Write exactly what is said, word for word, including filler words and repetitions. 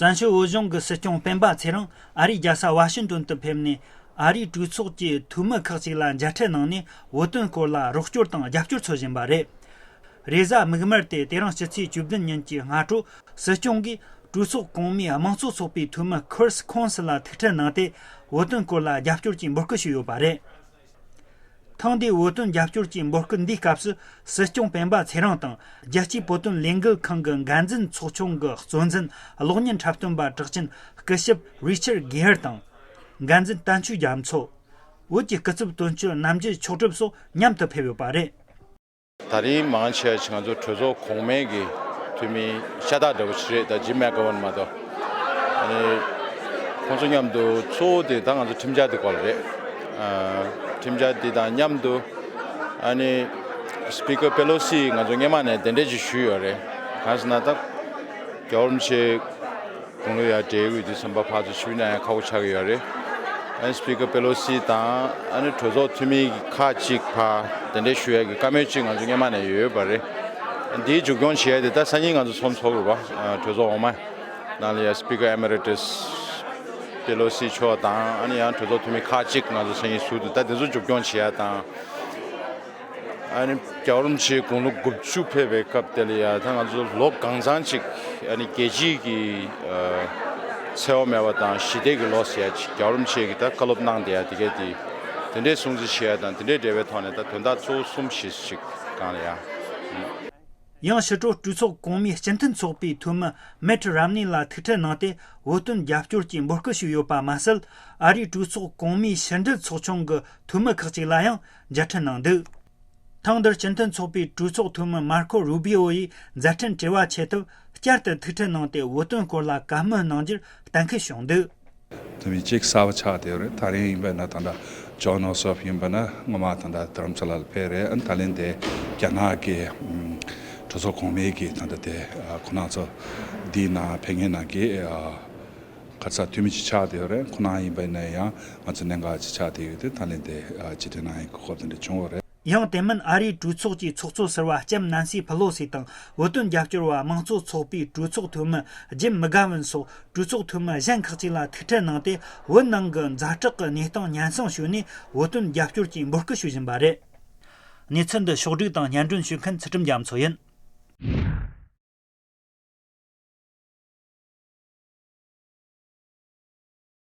བཙན་བྱོལ་བོད་གཞུང་གི་སྲིད་སྐྱོང་སྤེན་པ་ཚེ་རིང་ཨ་རིའི་རྒྱལ་ས་ཝ་ཤིང་ཏོན་དུ་ཕེབས་ནས། ཨ་རིའི་གྲོས་ཚོགས་ཀྱི་འཐུས་མི་ཁག་ཅིག་ལ་མཇལ་འཕྲད་གནང་ནས། བོད་དོན་སྐོར་ལ་རོགས་སྐྱོར་དང་རྒྱབ་སྐྱོར་འཚོལ་བཞིན་པ་རེད། རེས་གཟའ་མིག་དམར་ཏེ། དེ་རིང་ཕྱི་ཚེས་བཅུ་བདུན་ཉིན་གྱི་སྔ་དྲོ། སྲིད་སྐྱོང་གིས་གྲོས་ཚོགས་གོང་མའི་དམངས་གཙོ་ཚོགས་པའི་འཐུས་མི་Chris Coons ལ་ཐུག་འཕྲད་གནང་སྟེ། བོད་དོན་སྐོར་ལ་རྒྱབ་སྐྱོར་གྱི་འབོད་སྐུལ་ཞུས་ཡོད་པ་རེད། ཐེངས་འདིའི་བོད་དོན་རྒྱབ་སྐྱོར་གྱི་འབོད་སྐུལ་འདིའི་སྐབས་སུ། སྲིད་སྐྱོང་སྤེན་པ་ཚེ་རིང་དང་། རྒྱལ་སྤྱིའི་བོད་དོན་ལས་འགུལ་ཁང་གི་འགན་འཛིན་ཚོགས་ཆུང་གི་གཙོ་འཛིན་གློག་བརྙན་འཁྲབ་སྟོན་པ་གྲགས་ཅན་སྐུ་ཞབས་Richard Gere དང་། འགན་འཛིན་བསྟན་ཆོས་རྒྱ་མཚོ། བོད་ཀྱི་སྐུ་ཚབ་དོན་གཅོད་རྣམ་རྒྱལ་མཆོག་གྲུབ་སོགས་མཉམ་དུ་ཕེབས་ཡོད་པ་རེད། ད་རིང་མང་ཆེ་ང་ཚོ་གྲོས་ཚོགས་གོང་མའི་གི་འཐུས་མི་ཤ་སྟག་འདྲ་བོ་ཞིག་རེད། ད་ཇིམ་མེག་གྷ་ཝན་མ་གཏོགས། ཨ་ནི་ཁོང་ཚོ་མཉམ་དུ་གཙོ་བོ་དེ་ད་ང་ཚོ་ཁྲིམས་འཆར་དེ་སྐོར་ལ་རེད། ཨ། ཁྲིམས་འཆར་དེ་དང་མཉམ་དུ། ཨ་ནི་Speaker Pelosi ང་ཚོ་སྔོན་མ་ནས་གདན་འདྲེན་ཅིག་ཞུས་ཡོད་རེད། གང་ཟེར་ན་ད་རྒྱལ་བ་རིན་པོ་ཆེ་དགུང་ལོ་ཡར་བགྲེས་ཡོད་དུས་ཙམ་པ་ཕར་ཚུར་ཞུས་ན་ཡང་ཁག་པོ་ཆགས་ཀྱི་ཡོད་རེད། ཨ་ནི་Speaker Pelosi དང་ཨ་ནི་གྲོས་ཚོགས་འཐུས་མི་ཁག་ཅིག་ཕར་གདན་འདྲེན་ཞུ་ཡ་གི་བཀའ་མོལ་ཅིག་ང་ཚོ་སྔོན་མ་ནས་ཡོད་ཡོད་པ་རེད། འདིའི་མཇུག་སྐྱོང་བྱེད་ཡ་དེ་ད་སང་ཉིན་ང་ཚོ་ཚོགས་འདུ་ཚོགས་རེད་པ། གྲོས་ཚོགས་འོག་མ་ནང་ལ་ཡ་Speaker Emeritus Pelosi མཆོག་དང་ཨ་ནི་ཡང་གྲོས་ཚོགས་འཐུས་མི་ཁག་ཅིག་ང་ཚོ་སང་ཉིན་ཟུར་དུ་ད་དེ་ཚོ་མཇུག་སྐྱོང་བྱེད་ཡ་དང་། ཨ་ནི་རྒྱལ་བ་རིན་པོ་ཆེ་དགུང་ལོ་དགུ་བཅུ་ཕེབས་པའི་སྐབས་དེ་ལ་ཡ་ད་ང་ཚོ་ལོ་གང་ཚང་ཅིག་ཨ་ནི་རྒྱལ་སྤྱིའི་གི་ཨ་འཚེ་བ་མེད་པ་དང་ཞི་བདེ་གི་ལོ་ཟེར་ཡ་ཅིག་རྒྱལ་བ་རིན་པོ་ཆེ་གི་ད་བཀའ་སློབ་གནང་བསྡད་ཡ་དེ་གས་དེ་དེ་འདྲའི་སྲུང་བརྩི་བྱེད་ཡ་དང་དེ་འདྲའི་འབྲེལ་བའི་ཐོག་ནས་ད་དོན་དག་གཙོ་བོ་གསུམ་བཞི་ཅིག་སྒང་ལ་ཡ། ཡང་ཕྱི་དྲོ་གྲོས་ཚོགས་གོང་མའི་སྤྱི་མཐུན་ཚོགས་པའི་འཐུས་མི་Mitt Romney ལ་ཐུག་འཕྲད་གནང་སྟེ། བོད་དོན་རྒྱབ་སྐྱོར་གྱི་འབོད་སྐུལ་ཞུས་ཡོད་པ་མ་ཟད། ཨ་རིའི་གྲོས་ཚོགས་གོང་མའི་ཕྱི་འབྲེལ་ཚོགས་ཆུང་གི་འཐུས་མི་ཁག་ཅིག་ལ་ཡང་མཇལ་འཕྲད་གནང་འདུག་ཐེངས་འདིར་སྤྱི་མཐུན་ཚོགས་པའི་གྲོས་ཚོགས་འཐུས་མི་Marco Rubio ཡིས་མཛད་འཕྲིན་དྲི་བ་ཆེད་དུ་བསྐྱར་དུ་ཐུག་འཕྲད་གནང་སྟེ། བོད་དོན་སྐོར་ལ་བཀའ་མོལ་གནང་རྒྱུར་གཏན་འཁེལ་བྱུང་འདུག་དེ་མིན་གཅིག་གསར་པ་ཆགས་བསྡད་ཡོད་རེད། ད་རིང་ཡིན་པ་ན་ད་ལྟ་John Ossoff ཡིན་པ་ན་སྔོན་མ་ད་ལྟ་དྷ་རམ་ས་ལར་ཕེབས་རེད། ཨ་ནི་ད་ལན་དེ་རྒྱ་ནག་གི་ཨམ་གྲོས་ཚོགས་གོང་མའི་གི་ད་ལྟ་དེ་ཨ་ཁོ་ན་ཚོ་འདིའི་ནང་ཕེབས་མཁན་ནང་གི་ཨ་ག་ས་འཐུས་མི་ཅིག་ཆགས་བསྡད་ཡོད་རེད། ཁོ་ན་ཡིན་པ་ན་ཡང་ང་ཚོ་གནད་འགག་ཅིག་ཆགས་བསྡད་ཡོད་དེ་ད་ལན་དེ་ཨ་ཕྱིར་འཐེན་གནང་ཡག་གི་སྐོར་དེ་འདྲ་བྱུང་བ་རེད། ཡང་དེ་མིན་ཨ་རིའི་གྲོས་ཚོགས་ཀྱི་ཚོགས་གཙོ་ཟུར་པ་ལྕམ་ནན་སི་ཕེ་ལོ་སི་དང་། བོད་དོན་རྒྱབ་སྐྱོར་བ་དམངས་གཙོ་ཚོགས་པའི་གྲོས་ཚོགས་འཐུས་མི་ཇིམ་མི་གྷ་ཝན་སོགས་གྲོས་ཚོགས་འཐུས་མི་གཞན་ཁག་ཅིག་ལ་ཐུག་འཕྲད་གནང་སྟེ། བོད་ནང་གི་ཛ་དྲག་གི་གནས་སྟངས་སྙན་སེང་ཞུས་ནས། བོད་དོན་རྒྱབ་སྐྱོར་གྱི་འབོད་སྐུལ་ཞུ་བཞིན་པ་རེད། གནས་ཚུལ་འདི་ཕྱོགས་བསྒྲིགས་དང་སྙན་སྒྲོན་ཞུ་མཁན་ཚུལ་ཁྲིམས་རྒྱ་མཚོ་ཡིན།